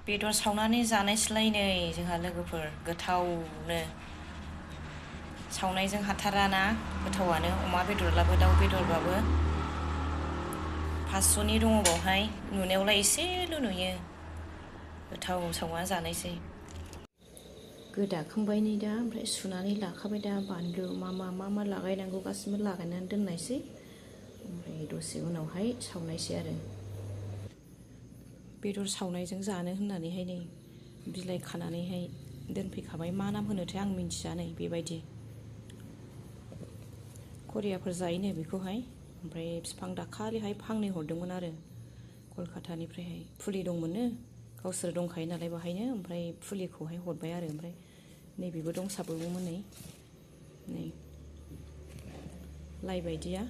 बेदर सावनानै जानायसैलाय नै जोंहा लोगोफोर गोथावनो सावनायजों हाथाराना गोथावानो अमा बेदरब्लाबो दाउ बेदरबाबो 500नि दङ बावहाय नुनायावलाय एसेल' नुयो गोथाव सावना जानायसै गोदाखांबाय नै दा ओमफ्राय सुनानै लाखाबाय दा बानलु मा लागायनांगौ गासिबो लागायनानै दोननायसै ओमफ्राय दसे उनावहाय सावनायसै आरो बेदर सावनायजों जानो होननानैहाय नै बिलाइ खानानैहाय दोनफैखाबाय मा नाम होनोथाय आं मिन्थिया नै बेबायदि करियाफोर जायोनो बेखौहाय ओमफ्राय बिफां दाखालिहाय फांनै हरदोंमोन आरो कलकातानिफ्रायहाय फुलि दंमोननो गावसोर दंखायो नालाय बाहायनो ओमफ्राय फुलिखौहाय हरबाय आरो ओमफ्राय नैबेबो दंसाबोमोन नै लाइ बायदिया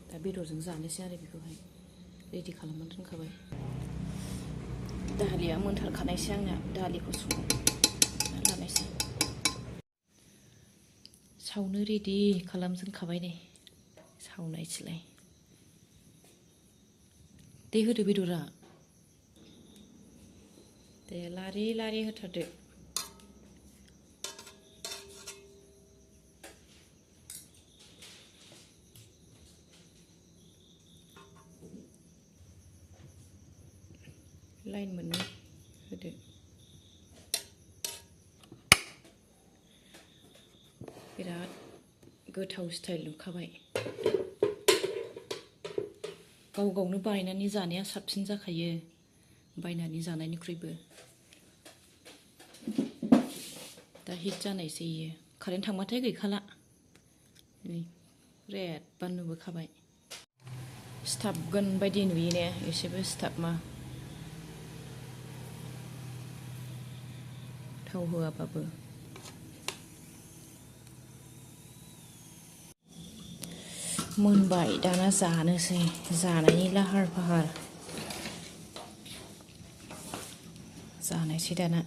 दा बेदरजों जानोसै आरो बेखौहाय रेडि खालामनानै दोनखाबाय दालिया मोनथारखानायसै आंना दालिखौ संनानै लानायसै सावनो रेडि खालामजोबखाबाय नै सावनायसैलाय दै होदो बेदरा दे लारि लारि होथारदो लाइन मोननै होदो बिराद गोथाव स्टाइल नुखाबाय गाव गावनो बानायनानै जानाया साबसिन जाखायो बायनानै जानायनिख्रुइबो दा हिट जानायसै इयो कारेन्ट थांबाथाय गैखाला नै रेड बा नुबोखाबाय सिथाबगोन बायदि नुयो ने एसेबो सिथाबमा थाव होआबाबो मोनबाय दाना जानोसै जानायनि लाहार फाहार जानायसै दाना